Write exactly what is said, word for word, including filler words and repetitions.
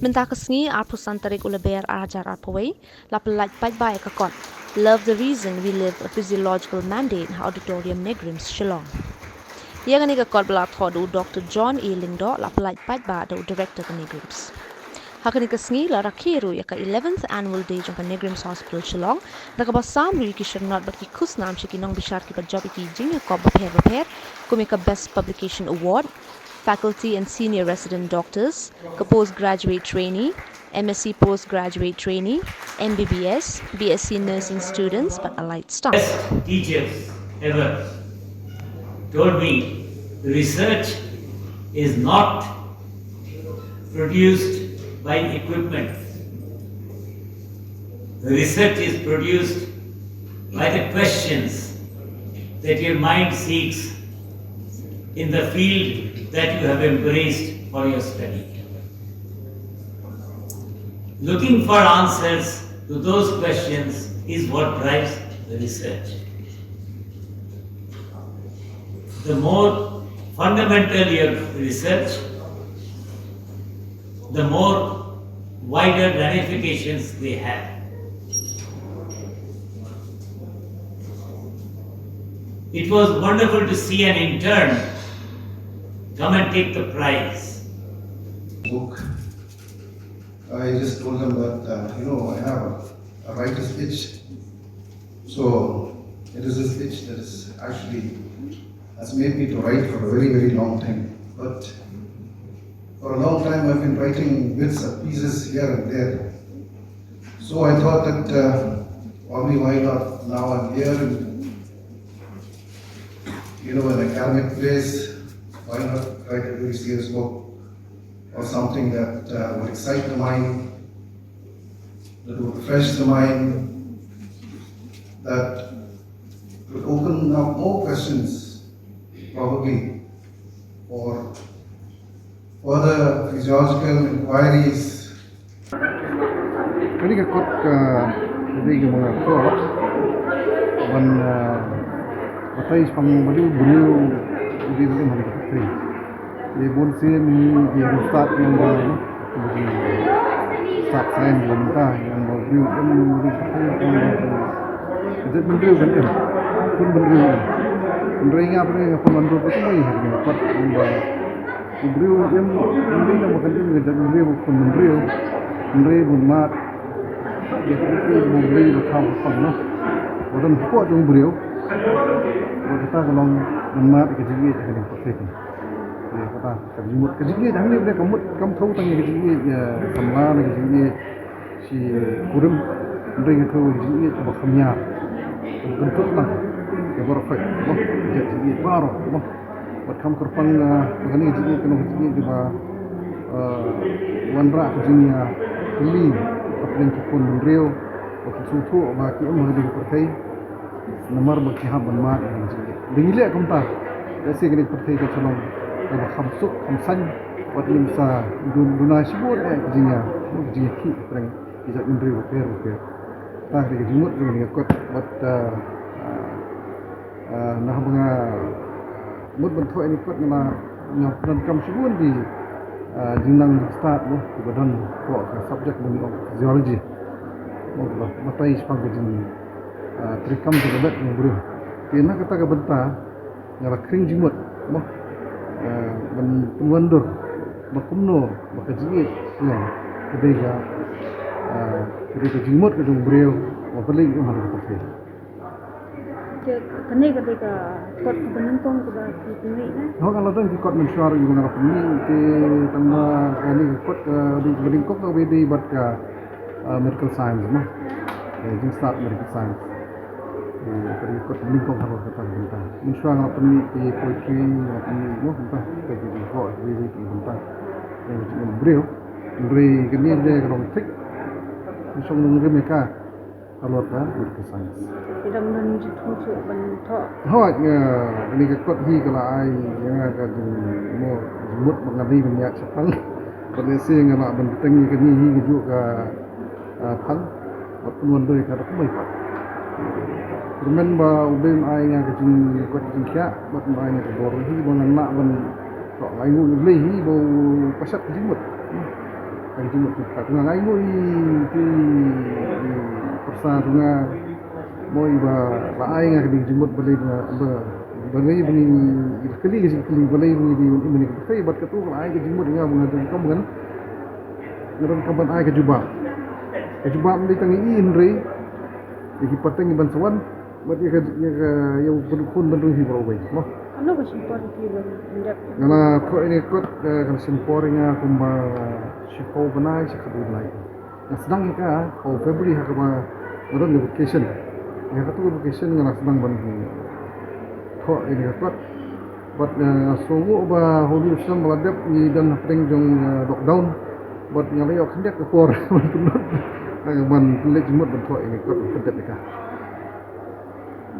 Mynta ka sngi arphew san tarik u Lber ar hajar arphew wei la pyllait paidbah ïa ka kot Love the Reason We Live, a Physiological Mandate ha Auditorium NEIGRIHMS, Shillong. Ïa kane ka kot ba la thoh da u Doctor John A Lyngdoh la pyllait paidbah da u Director ka NEIGRIHMS. Ha kane ka sngi la rakhe ruh ïa ka eleventh Annual Day jong ka NEIGRIHMS Hospital Shillong da kaba sam ruh ïa ki shyrnod bad ki khusnam sha ki nongbishar kiba jop ïa ki jingïakop bapher bapher, kum ïa ka Best Publication Award, Faculty and Senior Resident Doctors, ka Postgraduate Trainee, M S C Postgraduate Trainee, M B B S, B S C Nursing students bad allied staff. Best teachers ever told me, research is not produced by equipment. Research is produced by the questions that your mind seeks in the field that you have embraced for your study. Looking for answers to those questions is what drives the research. The more fundamental your research, the more wider ramifications they have. It was wonderful to see an intern come and take the prize. Book. I just told them that, uh, you know, I have a, a writer's itch. So it is this itch that is actually has made me to write for a very, very long time. But for a long time, I've been writing bits of pieces here and there. So I thought that uh, probably why not now I'm here and you know in an academic place, why not write a very serious book or something that uh, would excite the mind, that would refresh the mind, that would open up more questions probably for further physiological inquiries. Kane ka kot ka dei ka manga kot ban batai spang bali briew di bali manga kot. Ye bun sien ni ye start nang ba start sign bun ta yang ba briew kan bali. Jat briew kan em kun briew. Briew nga briew nga pun briew ko mai ha kot ba. U briew im, im dei na ba kan im ka jaitbynriew, u khun bynriew, bynriew bun mad. Ïa ka dei u briew ba thaw ka pang noh. Ba don hapoh jong u briew. Ba kata ka long bun mad ïa ka jingïeit ïa ka dei pyrthei. Ïa kata ka jingmut ka jingïeit hangne ba dei ka mut kam thaw tang ïa ka jingïeit ïa samla na ka jingïeit. Shi kurim hynrei ngi thew jingïeit ba kham ïar. Kynthup lang ïa baroh khoit ba jingïeit baroh ba. Bad kham kyrpang ba kane jingïeit kane jingïeit ba wanrah ka jingïa kylli hapdeng ki khun bynriew ba ki sngewthuh ba ki em ha kane ka pyrthei. Namar ba ki hap ban mad ïa ka jingïeit. Dei ngi leh kumta. Lehse kane ka pyrthei ka shnong kaba kham suk kham saiñ. Wat ngin sa duna shibun ïa ka jingïa ka jingïa ki pyrthei. Ki jaitbynriew bapher bapher. Tang ka jingmut jong nga kot bad na haba nga mut ban thoh ïa kot nga nga pyndonkam shibun ki jingnang jingstad mo kiba don thoh ka subject ba ngi ong physiology. Mo kiba batai shaphang ka jing treikam jong ka met jong u briew. Te na kata ka bynta nga la khring jingmut mo ban pynwandur ba kumno ba ka jingïeit nga ka dei ka ka dei ka jingmut ka jong u briew ba balei um ha ka pyrthei. Kane ka dei ka kot kaba nyngkong kaba phi pynmih na? Ho nga la don ki kot mynshuwa ruh nga la pynmih te tang ba kane ka kot ka dei kaba nyngkong kaba dei bad ka medical science mo. Jingstad medical science. Ka dei kot nyngkong ha ka bynta. Mynshuwa nga la pynmih ki poetry nga la pynmih mo bynta. Te ki jingkhoh ki jingkhoh bynta. Ïa ka jingim briew. Hynrei kane dei ka long thik. Shong nongrim ïa ka. Halor ka medical science. Ki dang don jingthoh ban thoh. Hooid, kane ka kot hi ka la ai ïa nga ka jingmut ba nga dei ban ïaid shaphang. Bad lehse nga lah ban bteng ïa kane hi kajuh ka phang. Bad pynwandur ïa ka da kumba pat. Kyrmen ba U Blei un ai nga ka jingkot jingkhiah bad un ai nga ka bor hi ba ngan lah ban thoh, ai nguh ïa U Blei hi ba u pynshad ka jingmut. Ai jingmut tu ka tu nga ngai mo i tu i persa tu nga mo i ba ba ai nga ka ding jingmut balei ba ba balei ba ngi i kali ka jingkali balei ba ngi di i mani ka fei bat ka tu ka ai ka jingmut nga ba nga tu ka ngan nga don ka ban ai ka jubab. Ka jubab ni tang i hynrei i ki pateng i ban sawan. Mat ïa ka ïa ka ïa u khun ban rung hi bro bai mo. Ano ka simpor ki ban ndep. Nga la ko ini kot ka simpor nga kumba shiphew bnai shi khadwei bnai. Nga sdang ïa ka ko February ha kaba nga don ïa vacation. Ïa ka tu vacation nga la sdang ban hi. Ko ini kot. Bad nga sngew ba hulu snem ba la dep ngi don hapdeng jong lockdown. Bad nga la ïoh khyndiat ka por ban pynlut. Ban pynlut jingmut ban ko ini kot ban pynlut ïa ka.